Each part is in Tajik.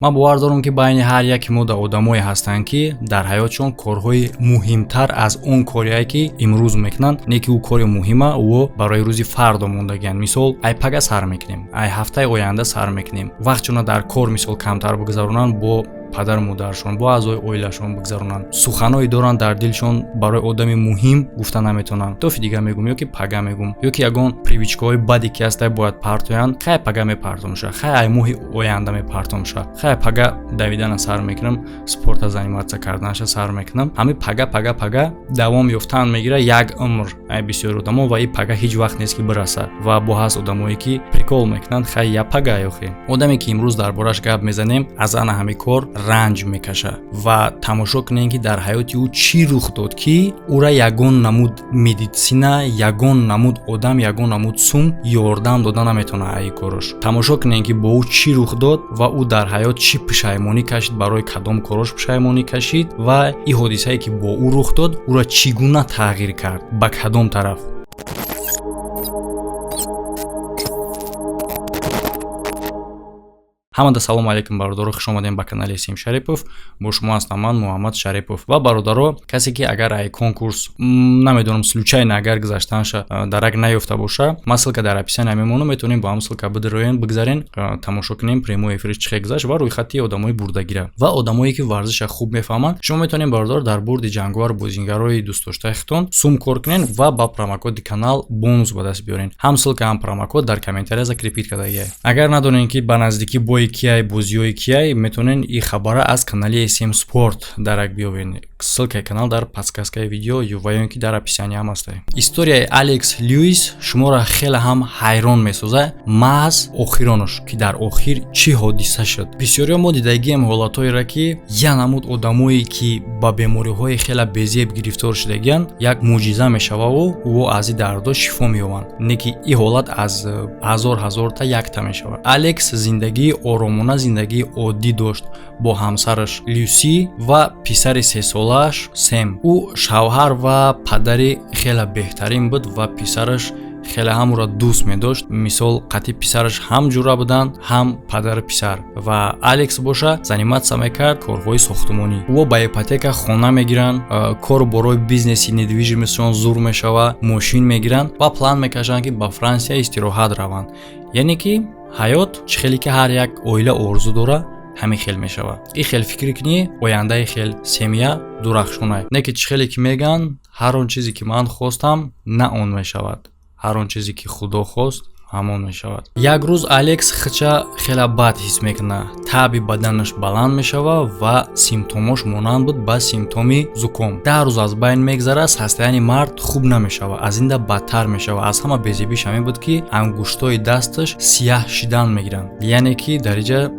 Ман бовар дорам, ки байни ҳар яке мо одамое ҳастанд, ки дар ҳаётшон корҳои муҳимтар аз он корие, ки имрӯз мекунанд, не ки ӯ кори муҳима, ӯ барои рӯзи фардо мондагианд. Мисол, ай пага сар мекунем, ай ҳафтаи оянда сар мекунем. Вақтшона дар кор, мисол, камтар бигзаронанд, бо падару модарашон, бо аъзои оилашон бигзаронанд. Суханое доранд дар дилшон, барои одами муҳим гуфта наметавонанд. Тофи дига мегум ё ки пага мегум, ё ки ягон привычкаҳои баде ки ҳастай, бояд партоянд. Хай, пага мепартомша, хай, ай моҳи оянда мепартомша, хай, пага давидана сар мекунам, спорта заниматься карданаша сар мекунам. Ҳамин пага, пага, пага давом ёфтан мегира як умр ай бисёр одамо, ва и пага ҳеҷ вақт нест, ки бираса. Ва бо ҳаст одамое, ки прикол мекунанд: хай, я пага. Ёхе одаме, ки имрӯз дар бораш гап мезанем, аз ана ҳамин кор ранҷ мекашад. Ва тамошо кунем, ки дар ҳаёти ӯ чӣ рух дод, ки ӯра ягон намуд медитсина, ягон намуд одам, ягон намуд сум ёрдам дода наметавонад аи корош. Тамошо кунем, ки бо ӯ чӣ рух дод ва ӯ дар ҳаёт чӣ пушаймонӣ кашид, барои кадом корош пушаймонӣ кашид ва ин ҳодисае, ки бо ӯ рух дод, ӯра чӣ гуна тағйир кард, ба кадом тараф. Ҳамада салому алейкум, бародаро, хуш омадем ба канали Сим Шарипов. Бо шумо ҳастам ман, Муҳаммад Шарипов. Ва бародаро, касе ки агар ай конкурс, намедонам, случайно агар гузаштанша дарак наёфта боша, ман ссылка дар описания мемонам, метавонем бо ҳам ссылка бидироем, бигзарен, тамошо кунем прямой эфири чӣ хел гузашт ва рӯйхати одамои бурдагира ва одамое, ки варзиша хуб мефаҳманд. Шумо метавонем, бародаро, дар бурди ҷанговар бозингарои дӯстдоштаи худтон сум кор кунен ва ба промокоди канал бонус ба даст биёрен. Ҳам ссылка, ҳам промокод дар комментария закрепить кардагия. Агар надонем, ки ба наздикӣ бои кияй, бозиҳои кияй, метавонен ин хабара аз канали SM Sport дарак биёбен. Ссылкаи канал дар подсказкаи видео ва ё ин ки дар описания ҳам ҳастай. Историяи Алекс Льюис шуморо хеле ҳам ҳайрон месозад, маҳз охиронаш, ки дар охир чӣ ҳодиса шуд. Бисёриҳо мо дидагием ҳолатҳоеро, ки я намуд одамое, ки ба бемориҳои хеле безеб гирифтор шудагиянд, як мӯъҷиза мешававу ӯ аз ин дардҳо шифо меёбанд, не ки ин ҳолат аз ҳазор ҳазорта якта мешавад. Алекс зиндагии оромона, зиндагии оддӣ дошт бо ҳамсараш Люси ва писари сесолааш Сем. Ӯ шавҳар ва падари хеле беҳтарин буд ва писараш хеле ҳам ӯро дӯст медошт. Мисол, қатъи писараш ҳам ҷура буданд, ҳам падару писар. Ва Алекс боша заниматься мекард корҳои сохтумонӣ. Ӯ ба ипотека хона мегиранд, кору борои бизнеси недвижимостьшон зур мешава, мошин мегиранд ва план мекашанд, ки ба Франсия истироҳат раванд. Яъне ки ҳаёт чӣ хеле ки ҳар як оила орзу дора, ҳамин хел мешавад. Ин хел фикр кунӣ, ояндаи хел семья дурахшонай. Не ки чӣ хеле ки мегӯянд, ҳар он чизе, ки ман хостам, на он мешавад, ҳар он чизе, ки Худо хост, ҳамон мешавад. Як рӯз Алекс хича хеле бад ҳис мекунад, таби баданаш баланд мешавад ва симптомош монанд буд ба симптоми зуком. 10 рӯз аз байн мегзарад, состояние мард хуб намешавад, аз инда бадтар мешавад. Аз ҳама безебиш ҳамин буд, ки ангуштҳои дасташ сияҳ шидан мегиранд. Яъне ки дар инҷа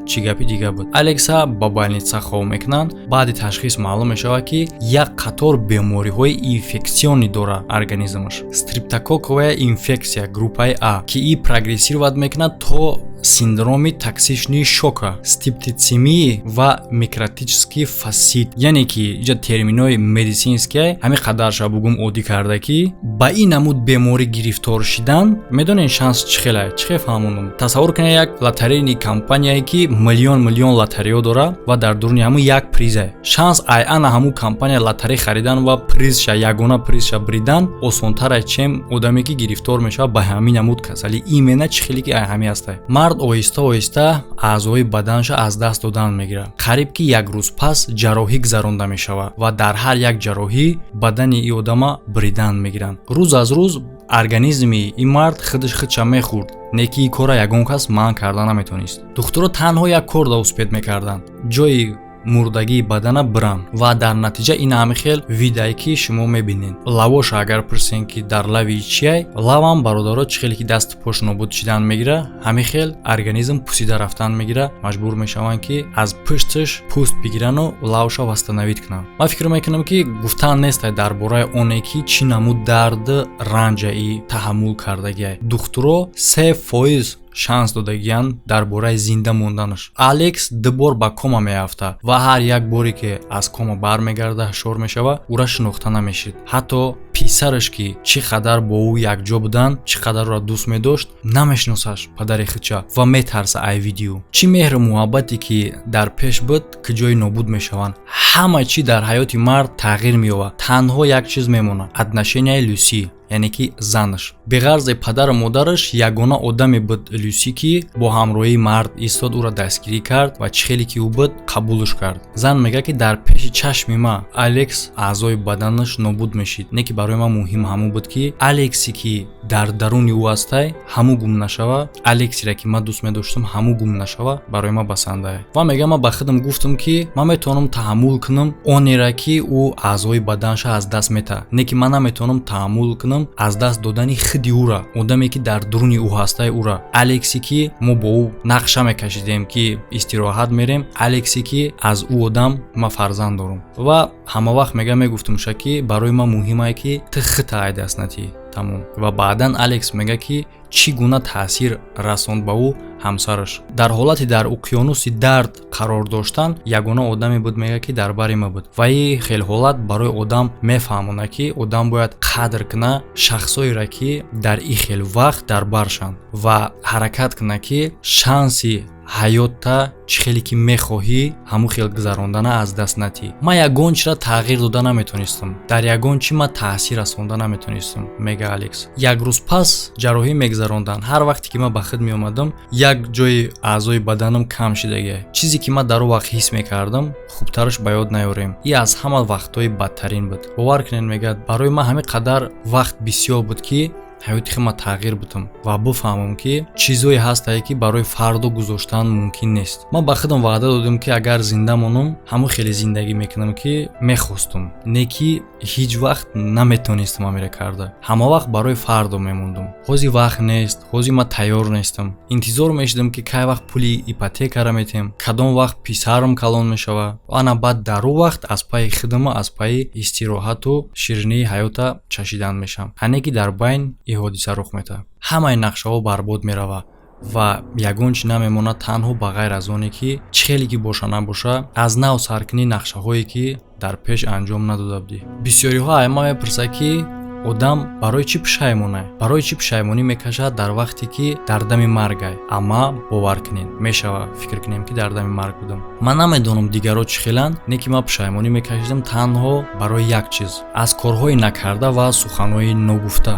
чӣ гапи дига буд. Алекса ба больница хоб мекунанд. Баъди ташхис маълум мешавад, ки як қатор бемориҳои инфексионӣ дорад организмаш: стрептококковая инфексия группаи А, ки и прогрессировать мекунад то синдроми токсичный шока, септицемия ва некротический фасциит. Яъне ки иҷа терминои медицинские ҳамин қадарша бугум оддӣ карда, ки ба ин намуд беморӣ гирифтор шидан, медонед, шанс чӣ хеле? Чӣ хел фаҳмонам? Тасаввур кунед як лотерейный компанияе, ки миллион миллион лотареё дора ва дар дуруни ҳамун як призе. Шанс ай ана ҳамун компания лотарей харидан ва призша, ягона призша бридан осонтар, чем одаме, ки гирифтор мешавад ба ҳамин намуд касалӣ. Именно чӣ хеле ки ай ҳамин ҳастай. Мард оҳиста оҳиста аъзои баданша аз даст додан мегирад. Қариб ки як рӯз пас ҷарроҳӣ гузаронда мешавад ва дар ҳар як ҷарроҳӣ бадани ин одама бридан мегиранд. Рӯз аз рӯз организми ин мард худаш худша мехӯрд, не ки ин корра ягон кас манъ карда наметавонист. Духтуро танҳо як кор да успеть мекарданд: ҷои мурдагии бадана биранд. Ва дар натиҷа ин ҳами хел видае, ки шумо мебинед. Лавоша агар пурсем, ки дар лави чиай, лавам, бародаро, чӣ хеле ки дасту пош нобуд шидан мегира, ҳамин хел организм пусида рафтан мегира. Маҷбур мешаванд, ки аз пушташ пӯст бигирану лавша восстановить кунанд. Ман фикр мекунам, ки гуфтан нестай дар бораи оне, ки чӣ намуд дард ранҷаи таҳаммул кардагиай. Духтуро 3% шанс додагиянд дар бораи зинда монданаш. Алекс ду бор ба кома меафтад ва ҳар як боре, ки аз кома бармегарда, ҳушёр мешавад, ӯра шинохта намешид, ҳатто. Писараш, ки чӣ қадар бо ӯ якҷо буданд, чӣ қадар ӯро дӯст медошт, намешиносаш падари худча ва метарса. Ай видео чӣ меҳру муҳаббате, ки дар пеш буд, ки ҷои нобуд мешаванд. Ҳама чӣ дар ҳаёти мард тағйир меёбад, танҳо як чиз мемонад: отношения и Люси, яъне ки занаш. Беғарзи падару модараш, ягона одаме буд Люси, ки бо ҳамроҳии мард истод, ӯро дастгирӣ кард ва чӣ хеле ки ӯ буд, қабулш кард. Зан мегӯяд, ки дар пеши чашми ма Алекс аъзои баданаш нобуд мешид, не ки барои ман муҳим ҳамун буд, ки Алексе, ки дар даруни ӯ ҳастай, ҳамун гум нашава. Алексере, ки ман дӯст медоштам, ҳамун гум нашава, барои ман басандае. Ва мегӯяд, ман ба худам гуфтам, ки ман метавонам таҳаммул кунам онеро, ки ӯ аъзои баданша аз даст метаҳад, не ки ман наметавонам таҳаммул кунам аз даст додани худи ӯра, одаме, ки дар дуруни ӯ ҳастай, ӯра, Алексе, ки мо бо ӯ нақша мекашидем, ки истироҳат мерем, Алексе, ки аз ӯ одам ман фарзанд дорам. Ва ҳама вақт мега, мегуфтамша, ки барои ман муҳимае, ки ту худта ай даст натӣ, тамом. Ва баъдан Алекс мега, ки чӣ гуна таъсир расонд ба ӯ ҳамсараш. Дар ҳолати дар уқёнуси дард қарор доштан, ягона одаме буд, мега, ки дар бари ма буд. Ва ин хел ҳолат барои одам мефаҳмонад, ки одам бояд қадр куна шахсоеро, ки дар ин хел вақт дар баршанд, ва ҳаракат куна, ки шанси ҳаётта чӣ хеле ки мехоҳӣ, ҳамун хел гузарондана аз даст натӣ. Ман ягон чиро тағйир дода наметонистам, дар ягон чӣ ман таъсир расонда наметонистам, мега Алекс. Як рӯз пас ҷарроҳӣ мегузаронданд. Ҳар вақте ки ман ба худ меомадам, як ҷои аъзои баданам кам шидагия. Чизе ки ман дар он вақт ҳис мекардам, хубтараш ба ёд наёрем. И аз ҳама вақтҳои бадтарин буд, бовар кунед. Мегӯяд, барои ман ҳамин қадар вақт бисёр буд, ки ҳаёти худма тағйир будам ва бифаҳмам, ки чизое ҳастае, ки барои фардо гузоштан мумкин нест. Ман ба худам ваъда додам, ки агар зинда монам, ҳамон хеле зиндагӣ мекунам, ки мехостум, не ки ҳеҷ вақт наметонистам амира карда. Ҳама вақт барои фардо мемондум. Ҳозир вақт нест, ҳозир ман тайёр нестам. Интизор мешудам, ки кай вақт пули ипотекара метем, кадом вақт писарам калон мешавад. Ана баъд дар он вақт аз пайи худама, аз пайи истироҳату ширинии ҳаёта чашидан мешавам. Ҳане ки дар байн ин ҳодиса рух медиҳад, ҳамаи нақшаҳо барбод меравад ва ягон чӣ намемонад, танҳо ба ғайр аз оне, ки чӣ хеле ки боша набоша, аз нав саркунӣ нақшаҳое, ки дар пеш анҷом надода будӣ. Бисёриҳо ай ман мепурсад, ки одам барои чӣ пушаймонай, барои чӣ пушаймонӣ мекашад дар вақте ки дар дами маргай. Амма бовар кунед, мешава фикр кунем, ки дар дами марг будам. Ман намедонам, дигарро чӣ хеланд, не ки ман пушаймонӣ мекашидам танҳо барои як чиз: аз корҳои накарда ва суханҳои ногуфта.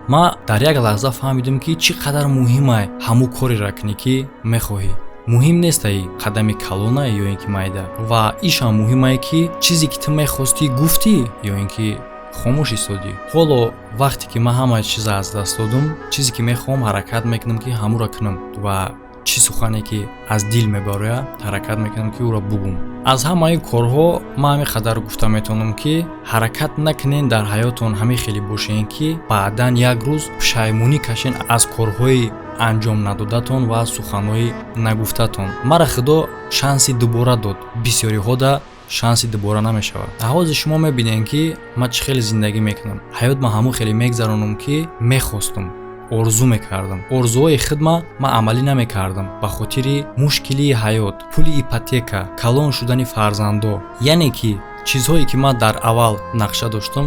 Ман дар як лаҳза фаҳмидам, ки чӣ қадар муҳимай ҳамун кореро кунӣ, ки мехоҳӣ. Муҳим нестай қадами калона ё ин ки майда, ва ишам муҳимае, ки чизе ки ту мехостӣ, гуфтӣ ё ин ки хомӯш истодӣ. Ҳоло вақте ки ман ҳама чиза аз даст додум, чизе ки мехоҳам, ҳаракат мекунам, ки ҳамуро кунам, ва чӣ сухане ки аз дил мебарояд, ҳаракат мекунам, ки ӯро бугум. Аз ҳамаи корҳо ман ҳамин қадар гуфта метавонам, ки ҳаракат накунен дар ҳаётон ҳамин хеле бошен, ки баъдан як рӯз пушаймонӣ кашен аз корҳои анҷом надодатон ва суханҳои нагуфтатон. Мара Худо шанси дубора дод, бисёриҳода шанси дубора намешавад. Ҳозир шумо мебинед, ки ман чӣ хеле зиндагӣ мекунам. Ҳаёт ман ҳамон хеле мегзаронам, ки мехостум, орзу мекардам. Орзуҳои худма ман амалӣ намекардам ба хотири мушкилии ҳаёт, пули ипотека, калон шудани фарзандо. Яъне ки чизҳое, ки ман дар аввал нақша доштам,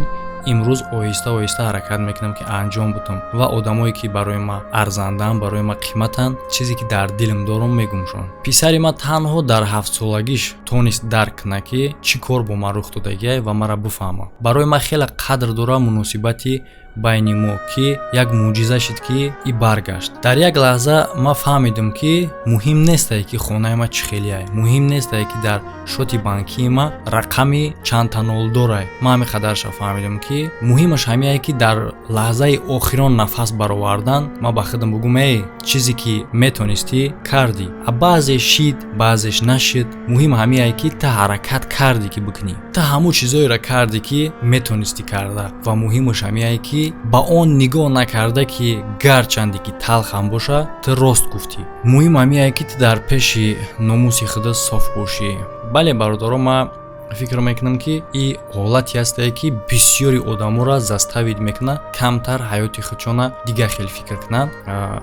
имрӯз оҳиста оҳиста ҳаракат мекунам, ки анҷом бутам. Ва одамое, ки барои ман арзандаанд, барои ман қиматанд, чизе ки дар дилам дорам, мегумшон. Писари ман танҳо дар 7-солагиш тонист дарк кунад, ки чӣ кор бо ман рух додагиай, ва маро бифаҳмад. Барои ман хеле қадр дорад муносибати байни мо, ки як мӯъҷиза шид, ки и баргашт. Дар як лаҳза ман фаҳмидам, ки муҳим нестае, ки хонаи ман чӣ хелиай, муҳим нестае, ки дар шоти банкии ман рақами чандта нол дорай. Ман ҳамин қадарша фаҳмидам, ки муҳимаш ҳамиае, ки дар лаҳзаи охирон нафас баровардан ман ба худам бугум: «Эй, чизе ки метонистӣ, кардӣ». А баъзе шид, баъзеш нашид. Муҳим ҳамиае, ки ту ҳаракат кардӣ, ки бикунӣ, ту ҳамун чизоеро кардӣ, ки метонистӣ карда. Ва муҳимаш ҳамиае, ки ба он нигоҳ накарда, ки гарчанде ки талхам боша, ту рост гуфтӣ. Муҳим ҳамиае, ки ту дар пеши номуси худат соф бошӣ. Бале, бародаро, ман Фикр мекунам, ки и ҳолате ҳастае, ки бисёри одаморо заставить мекунад камтар ҳаёти худшона дигар хел фикр кунанд.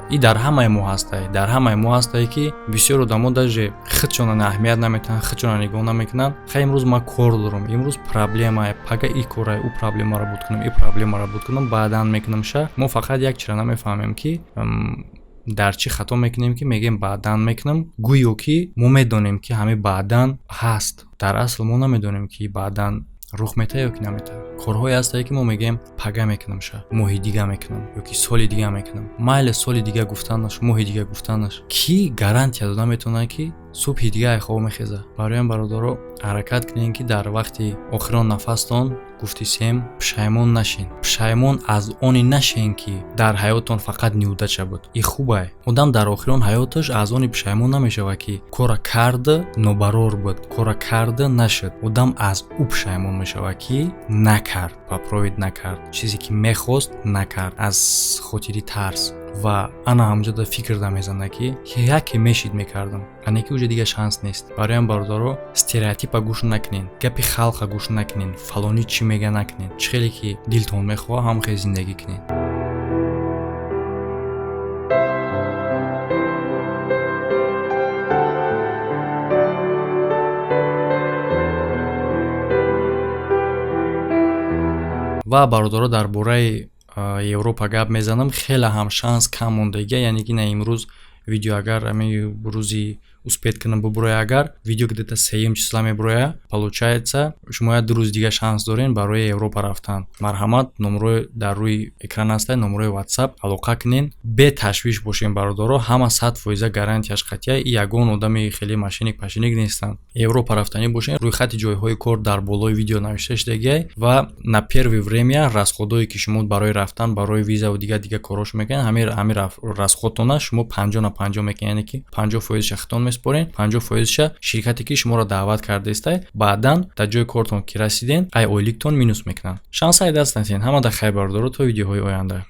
И дар ҳамаи мо ҳастае, дар ҳамаи мо ҳастае, ки бисёр одамо даже худшона аҳамият наметиҳанд, худшона нигоҳ намекунанд. Хай, имрӯз ман кор дорам, имрӯз проблемае, пага и корае, ӯ проблемаро буд кунам, и проблемаро буд кунам, баъдан мекунам ша. Мо фақат як чиро намефаҳмем, ки дар чӣ хато мекунем, ки мегӯем баъдан мекунам, гӯё ки мо медонем, ки ҳамин баъдан ҳаст. Дар асл мо намедонем, ки баъдан рух метаҳад ё ки наметаҳад. Корҳое ҳастае, ки мо мегӯем пага мекунам ша, моҳи дига мекунам ё ки соли дига мекунам. Майли, соли дига гуфтанаш, моҳи дига гуфтанаш, кӣ гарантия дода метавонад, ки субҳи дига ай хоб мехезад? Бароям, бародаро, ҳаракат кунем, ки дар вақти охирон нафастон, гуфти сем, пушаймон нашен. Пушаймон аз оне нашен, ки дар ҳаётон фақат неудача буд. И хубай, одам дар охирон ҳаёташ аз оне пушаймон намешавад, ки кора карда нобарор буд, кора карда нашуд. Одам аз ӯ пушаймон мешавад, ки накард, попробовать накард, чизе ки мехост накард аз хотири тарс. Ва ана ҳамҷода фикр да мезанад, ки яке мешид, мекардам, ане ки уже дига шанс нест. Бароям, бародаро, стереотипа гӯш накунен, гапи халқа гӯш накунен, фалонӣ чӣ мега накунен. Чӣ хеле ки дилтон мехоҳад, ҳам хел зиндагӣ кунед. Ва, бародаро, дар бораи Европа гап мезанам. Хеле ҳам шанс кам мондагия, яъне ки на имрӯз видео, агар ами рӯзи успеть кунам бубуроя, агар видео где-то сеюм числа мебуроя, получается, шумо як 2 рӯзи дига шанс дорен барои Европа рафтан. Марҳамат, номерои дар рӯи экран ҳастай, номерои WhatsApp, алоқа кунен. Беташвиш бошем, бародаро, ҳама 100% гарантияш қатъия и ягон одами хеле мошенник пашиник нестанд. Европа рафтанӣ бошен, рӯйхати ҷойҳои кор дар болои видео навишта шудагиай. Ва на первое время расходое, ки шумо барои рафтан, барои визаву дигар дигар корҳош мекунед, ҳамин расходтона шумо 50 на 50 мекунед, яъне ки 50 фоизша худтон месупорен, 50 фоизша ширкате, ки шуморо даъват кардаистай. Баъдан дар ҷои кортон ки расиден, ай ойликтон минус мекунанд. Шанс ай даст натиҳен. Ҳама да хайр, бародаро, то видеоҳои оянда.